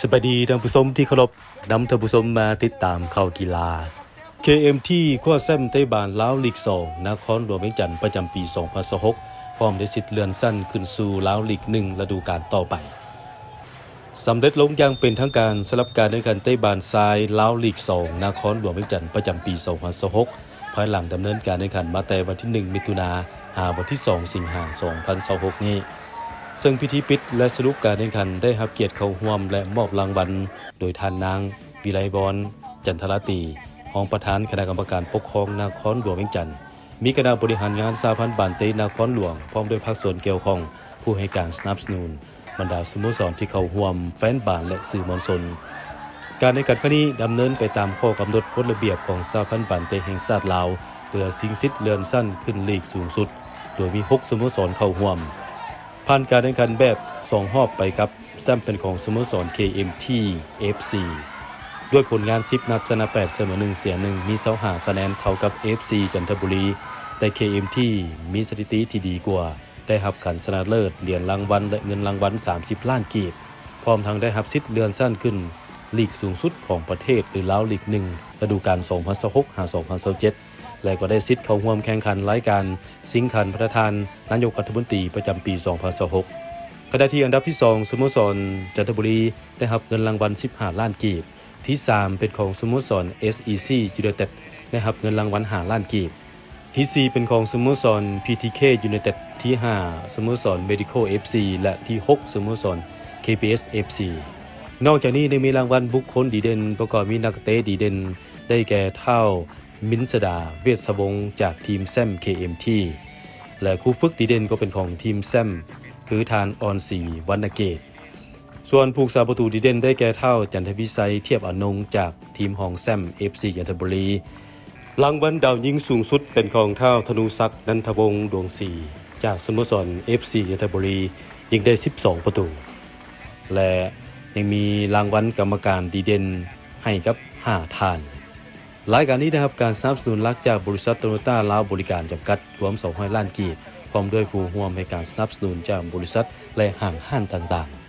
ສະບາຍດີທ່ານຜູ້ຊົມທີ່ເຄົາລົບ, ນຳທ່ານຜູ້ຊົມມາຕິດຕາມຂ່າວກິລາ. ເຄເອັມທີ ຄວ້າແຊ້ມເຕະບານລາວລີກສອງ ນະຄອນຫຼວງວຽງຈັນ ປະຈຳປີສອງພັນຊາວຫົກ ພ້ອມໄດ້ສິດເລື່ອນຊັ້ນຂຶ້ນສູ່ລາວລີກໜຶ່ງລະດູການຕໍ່ໄປ. ສຳເລັດລົງຢ່າງເປັນທາງການສຳລັບການແຂ່ງຂັນເຕະບານຊາຍລາວລີກສອງ ນະຄອນຫຼວງວຽງຈັນ ປະຈຳປີສອງພັນຊາວຫົກ ພາຍຫຼັງດຳເນີນການແຂ່ງຂັນມາແຕ່ວັນທີໜຶ່ງ ມິຖຸນາ ຫາວັນທີສອງ ສິງຫາ ສອງພັນຊາວຫົກນີ້, ເຊິ່ງພິທີປິດ ແລະ ສະຫຼຸບການແຂ່ງຂັນໄດ້ຮັບກຽດເຂົ້າຮ່ວມ ແລະ ມອບລາງວັນໂດຍທ່ານນາງ ວິໄລວອນ ຈັນທະລາຕີ ຮອງປະທານຄະນະກຳມະການປົກຄອງນະຄອນຫຼວງວຽງຈັນ, ມີຄະນະບໍລິຫານງານສະຫະພັນບານເຕະນະຄອນຫຼວງ ພ້ອມດ້ວຍພາກສ່ວນກ່ຽວຂ້ອງ, ຜູ້ໃຫ້ການສະໜັບສະໜູນ, ບັນດາສະໂມສອນທີ່ເຂົ້າຮ່ວມ, ແຟນບານ ແລະ ສື່ມວນຊົນ. ການແຂ່ງຂັນຄັ້ງນີ້ດຳເນີນໄປຕາມຂໍ້ກຳນົດກົດລະບຽບຂອງສະຫະພັນບານເຕະແຫ່ງຊາດລາວ ເພື່ອຊິງສິດເລື່ອນຊັ້ນຂຶ້ນລີກສູງສຸດ, ໂດຍມີຫົກສະໂມສອນເຂົ້າຮ່ວມ. ຜ່ານການແຂ່ງຂັນແບບສອງຮອບໄປກັບ ແຊ້ມເປັນຂອງສະໂມສອນ ເຄເອັມທີ ເອຟຊີ ດ້ວຍຜົນງານສິບນັດ ຊະນະແປດ ສະເໝີໜຶ່ງ ເສຍໜຶ່ງ ມີຊາວຫ້າຄະແນນ ເທົ່າກັບ ເອຟຊີ ຈັນທະບູລີ, ແຕ່ ເຄເອັມທີ ມີສະຖິຕິທີ່ດີກວ່າ, ໄດ້ຮັບການຊະນະເລີດ, ຫຼຽນລາງວັນ ແລະ ເງິນລາງວັນສາມສິບລ້ານກີບ, ພ້ອມທັງໄດ້ຮັບສິດເລື່ອນຊັ້ນຂຶ້ນລີກສູງສຸດຂອງປະເທດ ຫຼື ລາວລີກໜຶ່ງ ລະດູການສອງພັນຊາວຫົກ ຫາ ສອງພັນຊາວເຈັດ ແລະ ກໍໄດ້ສິດເຂົ້າຮ່ວມແຂ່ງຂັນລາຍການຊິງຂັນພະລະທານນາຍົກລັດຖະມົນຕີປະຈຳປີສອງພັນຊາວຫົກ. ຂະນະທີ່ອັນດັບທີສອງ ສະໂມສອນຈັນທະບູລີ ໄດ້ຮັບເງິນລາງວັນສິບຫ້າລ້ານກີບ, ທີສາມເປັນຂອງສະໂມສອນ ເອສອີຊີ ຢູໄນເຕັດ ໄດ້ຮັບເງິນລາງວັນຫ້າລ້ານກີບ, ທີສີ່ເປັນຂອງສະໂມສອນ ພີທີເຄ ຢູໄນເຕັດ, ທີຫ້າ ສະໂມສອນ ເມດິໂຄ ເອຟຊີ ແລະ ທີຫົກ ສະໂມສອນ ເຄບີເອສ ເອຟຊີ. ນອກຈາກນີ້ຍັງມີລາງວັນບຸກຄົນດີເດັ່ນ ປະກອບມີນັກເຕະດີເດັ່ນ ໄດ້ແກ່ ທ້າວ ມິນສະດາ ເວດສະວົງ ຈາກທີມແຊ້ມ ເຄເອັມທີ ແລະ ຄູຝຶກດີເດັ່ນກໍເປັນຂອງທີມແຊ້ມ ຄື ທ່ານ ອອນສີ ວັນນະເກດ. ສ່ວນຜູ້ຮັກສາປະຕູດີເດັ່ນໄດ້ແກ່ ທ້າວ ຈັນທະວິໄຊ ທຽບອານົງ ຈາກທີມຮອງແຊ້ມ ເອຟຊີ ຈັນທະບູລີ. ລາງວັນດາວຍິງສູງສຸດເປັນຂອງ ທ້າວ ທະນູສັກ ນັນທະວົງ ດວງສີ ຈາກສະໂມສອນ ເອຟຊີ ຈັນທະບູລີ ຍິງໄດ້ສິບສອງປະຕູ ແລະ ຍັງມີລາງວັນກຳມະການດີເດັ່ນໃຫ້ກັບຫ້າທ່ານ. ລາຍການນີ້ໄດ້ຮັບການສະໜັບສະໜູນຫຼັກຈາກບໍລິສັດໂຕໂຍຕ້າລາວບໍລິການຈຳກັດ ລວມສອງຮ້ອຍລ້ານກີບ, ພ້ອມດ້ວຍຜູ້ຮ່ວມໃຫ້ການສະໜັບສະໜູນຈາກບໍລິສັດ ແລະ ຫ້າງຮ້ານຕ່າງໆ.